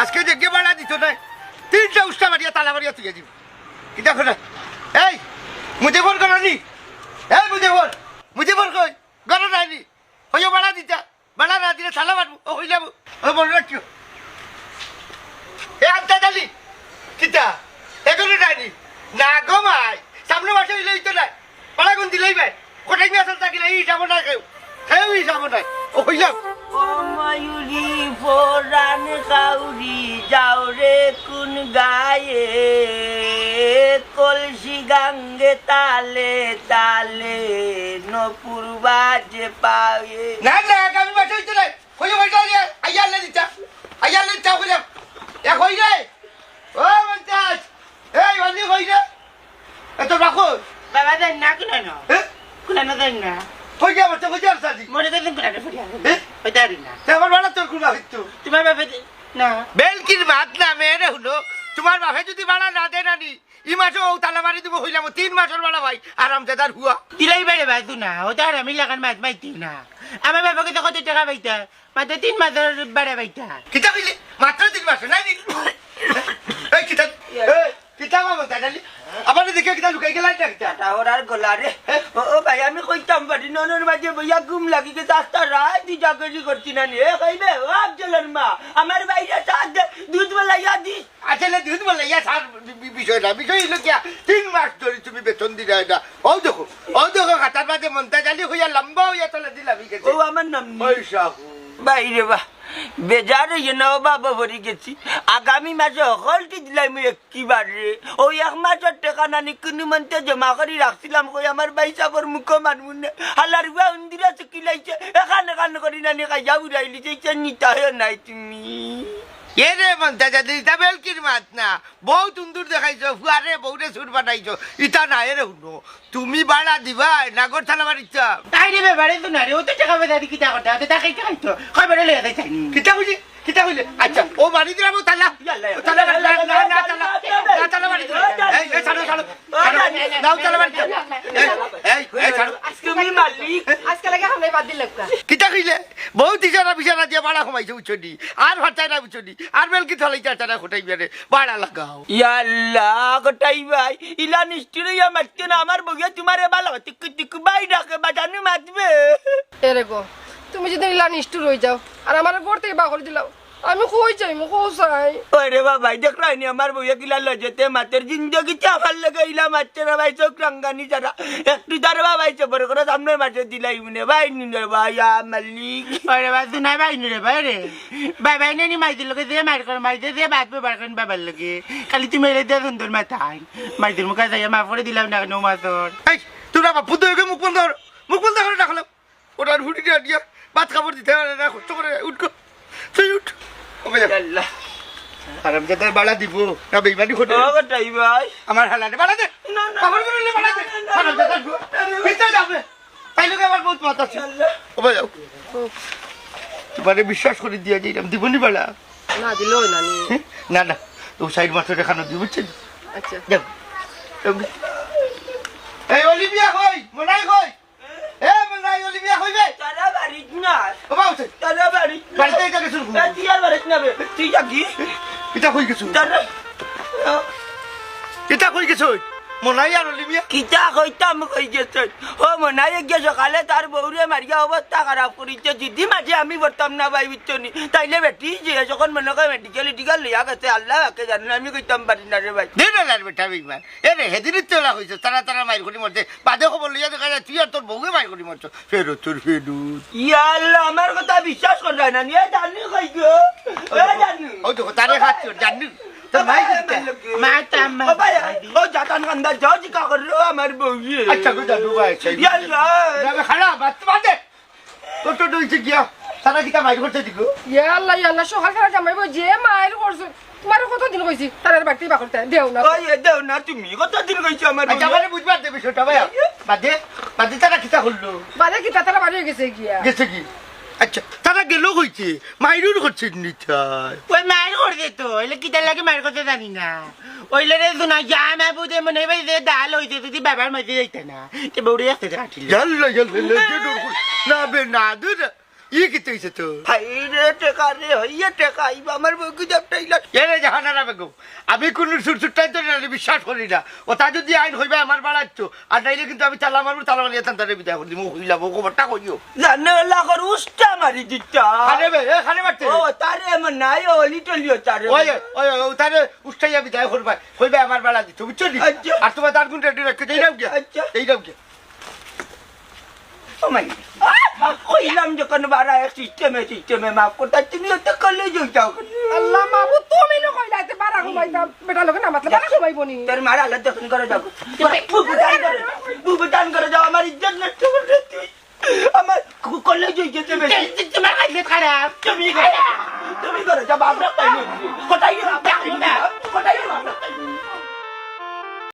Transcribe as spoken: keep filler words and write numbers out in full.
আজকে দেখে বাড়া দিত না, তিনটা উষ্টা মারিয়া তালা মারিয়া তুই দিব। কিতা করে? এই মুজেবর করো নি? এই মুজেবর, মুজেবর কই? ঘরো নাই নি? হইও বাড়া দিতা, বাড়া না দিলে তালা মারবো। ও হইলাম, ও মনে রাখিও। এ আনতা জানি কিতা? এখনো যায়নি? না গো মাই, সামনে মাসে হইলে হইতো না। বাড়া কোন দিলেই ভাই? কোথায় নিয়ে আসল থাকিলে এই হিসাবও না কেউ। কেউ হিসাবও নাই। ও হইলাম। ও মায়ুরি ফোরান কাউরি যাও রে কোন গায়ে, কলসি গাঙ্গে তালে তালে নপুর বাজে পায়ে। না, না, আগামী মাসে হইতো না। কই, কই, কই রে? আইয়া লে দিতা। আইয়া লে দিতা কইলাম। এ কই রে? ও মন্তাজ। এই, অলি কই রে? এ তোর বাকর? বাবা, দেন না, কুলানো। এ? কুলানো দেন না। কই গিয়া বসে, কই গিয়া বসে আজি? মনে করেন কুলানো ফিরিয়া দেন। এ? ওই দাঁড়ি না। তে আমার বাড়া তোর কুলা হইতো। তোমার বাবা দে-, না। বেলকির ভাত না, মেয়েরে হুনো। তোমার বাপে যদি বাড়া না দেয় না নি, ই মাসে ও তালা মারি দিব, হইলাম ও তিন মাসের বাড়া ভাই, আরামজাদার হুয়া। দিলাই বেড়ে বাজু না, ও তো আর আমি লাগান মাত মাইতি না। আমার বাবাকে তো কত টাকা পাইতা, মাত্র তিন মাসের বাড়া পাইতা। কিতা কইলি? মাত্র তিন মাস, নাই নি? এই কিতা, এই কিতা বাবা, দাদালি? আবার দেখে কিতা লুকাই গেল না কিতা? তা ওর আর গলা রে। হ্যাঁ? ও, ও ভাই, আমি কইতাম পারি, ননর মাঝে বইয়া ঘুম লাগি গেছে, আস্তা রাত দি জাগরি করছি না নি। এ কইবে, ও আফজলর মা, আমার বাইরে চা দে, দুধ বলাইয়া দিস। আসলে দুধ বলে ইয়া স্যার বি-, বি-, বিষয় না, বিষয় হইলো গিয়া তিন মাস ধরে তুমি বেতন দিলে না। ও দেখো, ও দেখো, খাতার মাঝে মন্তাজ আলী হইয়া লম্বা হইয়া তলে দিলাম, ঠিক আছে? ও আমার নাম নি। ওই শাহু। বাইরে বা, বেজার হইয়ে না, ও বাবা ভরি গেছি। আগামী মাসে হকলটি দিলাই মুই একবারে। ও এক মাসের টেকা নানি কোনো মন্তে জমা করি রাখছিলাম, কই আমার ভাই সাবর মুখো মারমুনে। হালার গুয়া উন্দিরা চুকিলাইছে, এখান এখান করি নানি খাইয়া উড়াইলি, যে ইচ্ছা নিতা হয় নাই তুমি। এ রে মন্তাজ আলী, ইতা বেলকির মাত না। বউ তুন্দুর দেখাইছো, ফুয়ারে বউরে সুর বানাইছো। ইতা না, এরে হুনো। তুমি বাড়া দিবায়, না ঘর থানা বাড়িচ্ছা? তাই রে, ব্যাপারে তো না রে, ও তো টাকা পয়সা দিয়ে কিতা করতে, ও তো টাকাই টাকাই তো। কয় বেড়ে লইয়া যাই চাইনি। কিতা কইলি? কিতা কইলি? আচ্ছা, ও বাড়ি দিলাম, ও তালা। ইয়াল্লা, ও তালা বাড়ি, না, না, না, তালা। না, তালা বাড়ি দিলাম। এই, এই, ছাড়ো, ছাড়ো। ছাড়ো। না, ও তালা বাড়ি দিলাম। এই, এই, এই, ছাড়ো। আজকে আমি মালিক। আজকে লাগে আমরা বাদ দিলাম কা। কিতা কইলে? বউত ইশারা বিশারা দিয়া বাড়া কমাইছে, বুঝছো নি? আর ফাটায় না, বুঝছো নি? আর বেলকি থালাই চাচারা খোটাই বেড়ে বাড়া লাগাও। ইয়াল্লা, খোটাই ভাই, ইলা নিষ্ঠুর হইয়া মারতে না, আমার বউয়ে তোমারে বালা টিকু টিকু ভাই ডাকে, বাজানি মাতবে। এরে গো, তুমি যদি ইলা নিষ্ঠুর হই যাও, আর আমার ঘর থেকে বার করে দিলাও, আমি কই যাইমু, কই যাই? ওরে বাবা, দেখরায়নি আমার বউয়ে কিলা লজেতে মাতের, জিন্দগিতে আমার লগে ইলা মাতছে না ভাই, চোখ রাঙ্গানি ছাড়া। একটু তার বাবাই সে বড় করে সামনের মাসে দিলাই মনে, ভাই নুনে ভাই, আ মালিক। ওরে বাবা, তুই নাই ভাই নুরে ভাই রে। ভাই, ভাই নেনি মাইদের লগে যে মার করে, মাইদে যে বাদ বার করেন বাবার লগে। খালি তুমি এলে দিয়ে সুন্দর মাথায়। মাইদের মুখে যাইয়া মাফ করে দিলাম না কেন, মাতর। এই, তোরা বাপু তো মুখ বন্ধ কর। মুখ বন্ধ করে রাখলাম। ওরা হুড়ি দিয়া দিয়া ভাত কাপড় দিতে পারে না, কষ্ট করে। উঠ গো। তুই উঠ। ও ভাই, আল্লাহ। হারামজাদার বাড়া দিব। না বেইমানি করে। ও, কটাই ভাই। আমার হালালে বাড়া দে। না, না। বাবার করে বাড়া দে। না, না, না, হারামজাদার গো। না, না। ভিতরে যাবে। তাই লোকে আমার বহুত মাথা ছিল। আল্লাহ। ও ভাই, যাও। তোমারে বিশ্বাস করে দিয়া যাইলাম। দিবনি বাড়া? না, দিলেও না, নি। হ্যাঁ? না, না। তো সাইড মাত্র দেখানো দিব, বুঝছেন? আচ্ছা। যাও। যাও। এই অলিভিয়া কই? মনাই কই? এ, মনাই, অলিভিয়া কই বে? তারা বাড়িত না। ও বাবু, তুই তারা বাড়িত না। বাড়িতে এটা কিছু এ, তুই আর বাড়িত না বে। তুই যা কি? এটা কই কিছু? তারা, ইটা কই গেছইন? মনাই আর অলিভিয়া? কিতা কইতাম কই গেছইন? ও মনাই গিয়া সকালে তার বউরে মারিয়া অবস্থা খারাপ করিছে। যদি মাঝে আমি পড়তাম না ভাই, বুঝছো নি? তাইলে বেটি যে যখন মনে করে মেডিকেল টিকেল লইয়া গেছে, আল্লাহ পাকে জানে, আমি কইতাম পারি না রে ভাই। দে না রে বেটা বেইমান। এ রে, হেদিনই তো ওরা কইছে, তারা তারা মাইর করি মরছে। বাদে খবর লইয়া দেখা যায়, তুই আর তোর বউয়ে মাইর করি মরছো। ফেরত তোর ফেরত। ইয়া আল্লাহ, আমার কথা বিশ্বাস করা যায় না। নিয়ে জানি কই গো? এ জানি। ওই দেখো, তারে খাচ্ছ, জানি। তোর মাই কিতা? মাতা, মাতা। ও ভাই, ও জাতান কান্দা, যাও জিকা করো আমার বউয়ে। আচ্ছা, গো, জাদু ভাই, আচ্ছা। ইয়া আল্লাহ। না, না, খারাপ, বাদ, বাদ দে। ও তো ডলছে গিয়া। তারা কিতা মাইর করছে, দেখো। ইয়া আল্লাহ, ইয়া আল্লাহ, সকাল খারাপ জামাই বউ যে মাইর করছে। তোমারে কতদিন কইছি, তারার বাড়িতে বাকরতে দেও না। ওই, এ দেও না তুমি, কতদিন কইছো আমার আচ্ছা, বউরে? আমারে বুঝবার দে বিষয়টা, ভাই। বাদে, বাদে তারা কিতা করলো? বাদে কিতা, তারা বাড়ি গেছে গিয়া। গেছে কি? আচ্ছা, তারা গেল কইছে, মাইরুর করছে নিতাই। ওই মাইর করছে তো, এলে কিতার লাগে মাইর করছে জানি না। ওইলে রে শোনা, যা মা বুঝে মনে হয় যে ডাল হইছে, যদি বাবার মাঝে যাইতে না, তে বউরে আসতে কাটিল। ইয়াল্লা, ইয়াল্লা, ইয়াল্লা, যে ডর কর। না বে, না, দূর। ই কিতা অইছে তো? হায় রে, টেকা রে, হইয়া টেকা, ইবা আমার বউকে জাপটাইলা। এ রে জাহানারা বেগম, আমি কুনু চুর চুরটাই তো না, বিশ্বাস করি না। ও তা যদি আইন কইবা আমার বাড়াইতো, আর নাইলে কিন্তু আমি তালা মারবো, তালা মারিয়া তান তারে বিদায় করি দিমু, কইলাম, ও খবরটা কইও। জানে ওলা কর উষ্টা মারি দিতা। আরে বে, এ খানে মারতে। ও, তারে আমার নাই, ও লিটলিও তারে। ওই, ওই, ওই, তারে উষ্টাইয়া বিদায় করবা, কইবা আমার বাড়া দিত, বুঝছো নি? আচ্ছা। আর তোমার তার গুণ রেডি রাখতে, এই নাও গিয়া। আচ্ছা। এই নাও গিয়া। ও মাই, আহ, কইলাম যখন বাড়া এক সিস্টেমে, সিস্টেমে মাফ করতা, তুমি অত কলেজ যাও। আল্লাহ মাবুদ, তুমি লো কইলা, এতে বাড়া ঘুমাইতা, বেটা লোকে না মাতলে বাড়া ঘুমাইবো নি? তোর মারা আলাদা যখন করে যাও। বুবু জান ধরে, বুবু